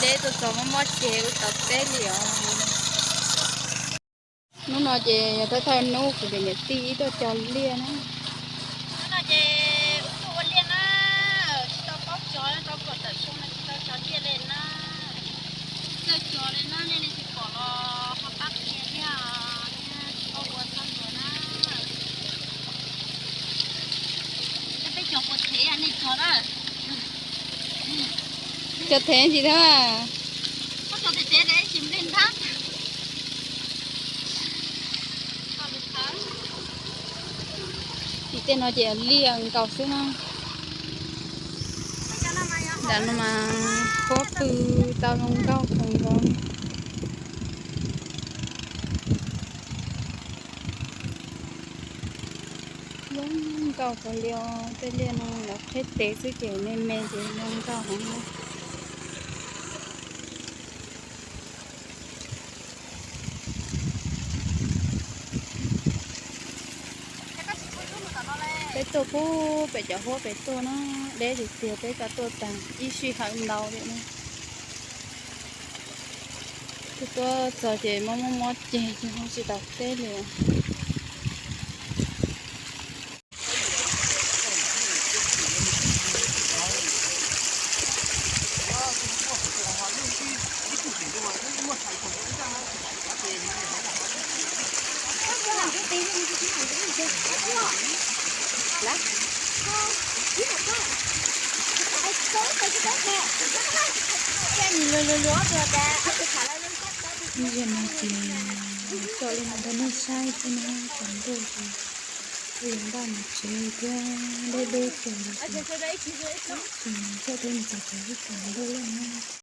Peb tuaj txog mob mob ceg wb tau teb li os. Hnub no ces yog thawj thawj hnub kuv pem niam tij wb tuaj cog liaj na. Hnub no ces wb tuaj ua liaj na, tsis tau paub cog, tau kom tawm xyoo no tsis tau cog liaj li na. Txawj cog li na, nej li tsis pom los ho pab qhia thiab, tsis paub ua txhob luag na. Peb cog puas thev, nej cog na. Cog thev ntsis na. Tim tej no ces liaj nkaus xwb na. Nram no mas pob kws tau zoo nkauj kawg nkaus. Zoo nkauj kawg li os, tej liaj no lawv qheb tev xwb ces me me ces zoo nkauj heev. Peb tuaj pub pem cov huab pem tuaj na, deb tiag tiag, peb tau tuaj tag ib sij hawm ntau li na. Tuaj tuaj txog ces mob mob mob ceg ces ho tsis tau teb li. Ib zaug no ces coj li no rau nej saib xwb na, tsaus ntuj ces kuj yuav npaj mus tsev thiab, deb deb kawg li ces tseem coj peb mus txog tsev ib tsaus ntuj lawm na.